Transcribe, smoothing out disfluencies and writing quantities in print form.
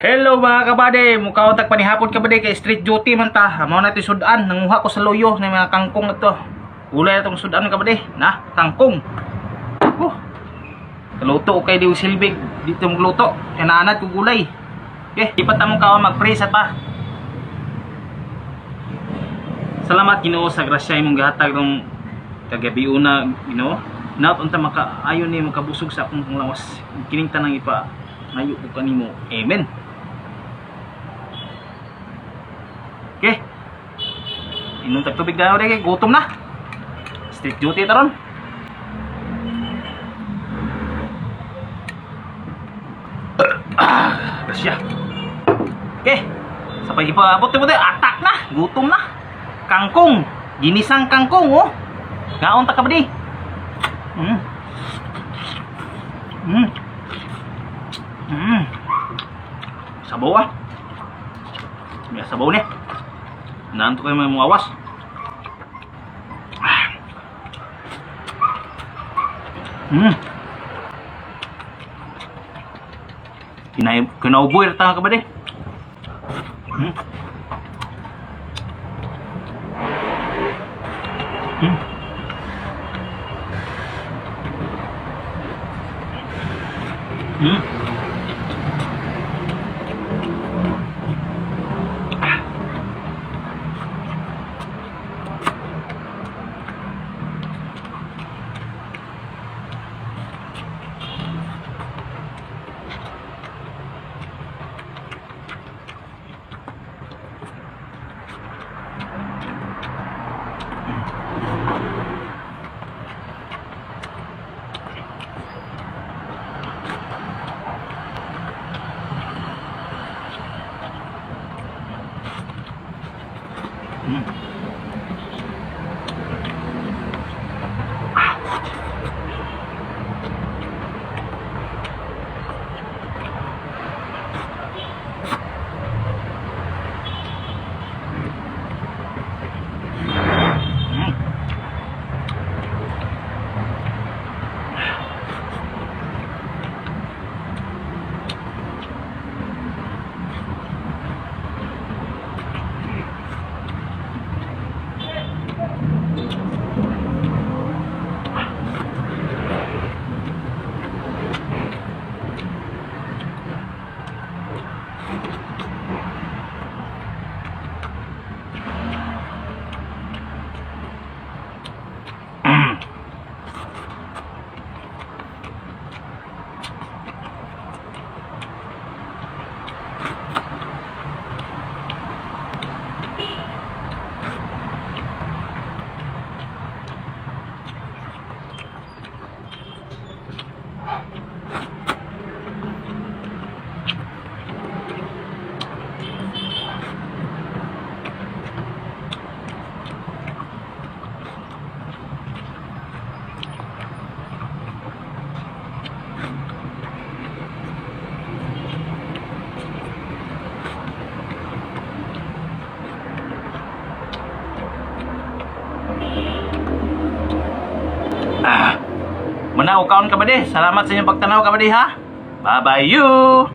Hello, mga kabady, mukaon tag panihapon, kabady, kay street duty man ta. Mao na sudan, nanguha ko sa loyo ng mga kangkong na to. Gulay na tong sudan, kabady, na kangkong. Oh. Kaluto kay di silbig dito magluto. Kay naanad ko gulay. Okay, di pa ta mong kaon, mag-pray sa ta. Salamat, Ginoo, sa grasya imong gihatag rong kagabi una, Ginoo. Naot unta maka ayon ni makabusog sa akong lawas. Kining tanang ipa ngayo ko kanimo. Amen. Okay. Inom tag tubig daw kay gutom na. Street duty taron. Ah, grasya. Okay. Sa pag-ipaabot mo atak na, gutom na. Kangkong, ginisang kangkong oh. Ngaon ta ka ba di? Sabaw ah. May sabaw ni. Nanto kayo may muawas. Ah. Kinay kinauboy ra ta ka ba di? Ah. Manaw kaon ka ba di? Salamat sa inyong pagtanaw, kabady, ha. Bye bye you.